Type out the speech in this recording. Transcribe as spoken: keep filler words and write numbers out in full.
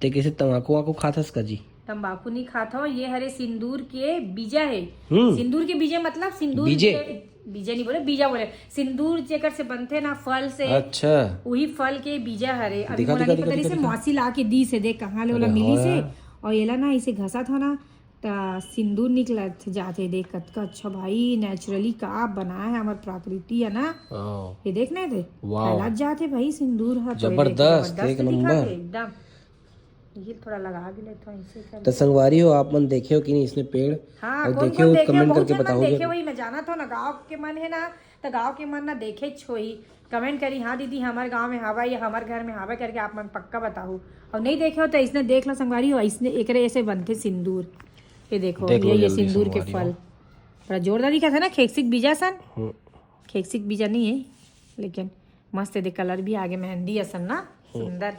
ये कैसे तंबाकू वाकू खात हस का जी? तंबाकू नहीं खात हो, ये हरे सिंदूर के बीजा है। हम्म। सिंदूर के बीजा मतलब सिंदूर बीजे। के- बीजे नहीं बोले, बीजा बोले। सिंदूर जेकर से बनथे ना, फल से, अच्छा। वही फल के बीजा हरे। अभी दिखा, मोला दिखा, नहीं पता दिखा, रहिसे, दिखा। मौसी ला के दीस हे, देख कहाँ ले ओला अरे मिलिस हाँ हे। यार। और येला ना इसे घसत हो ना, त सिंदूर निकलत जाथे। देख कतका अच्छा भाई, नेचुरली का बनाए हे हमर प्रकृति है ना। हाँ। ये देख ना, ये देख वाह। फैलत जाथे भाई सिंदूर ह। तो ये देख, जबरदस्त, जबरदस्त एक दिखत नंबर। हे एकदम। ये थोड़ा लगा भी लेता हूँ इसे कर। तो संगवारी हो, आप मन देखे हो कि नहीं इसने पेड़? हाँ, और कौन देखे कौन हो, देखे, comment बहुत करके जन मन बताओ देखे जरूर। होही, मैं जानत हो ना, गाँव के मन है ना, तो गाँव के मन ना देखे होही, कमेंट करी, हाँ दीदी, हमारे गाँव में हवा या हमारे घर में हवा करके आप मन पक्का बताओ। और नहीं देखे हो तो इसने देख लो संगवारी हो, इसने एकरे ऐसे बनथे सिंदूर। ये देखो, देख लो ये ये जल्दी सिंदूर के संगवारी फल हो। बड़ा जोरदार दिखत है ना, खेकसिक बीजा सन। हम्म। खेकसिक बीजा नहीं है, लेकिन मस्त है, देख कलर भी आगे मेहंदी असन ना, सुंदर।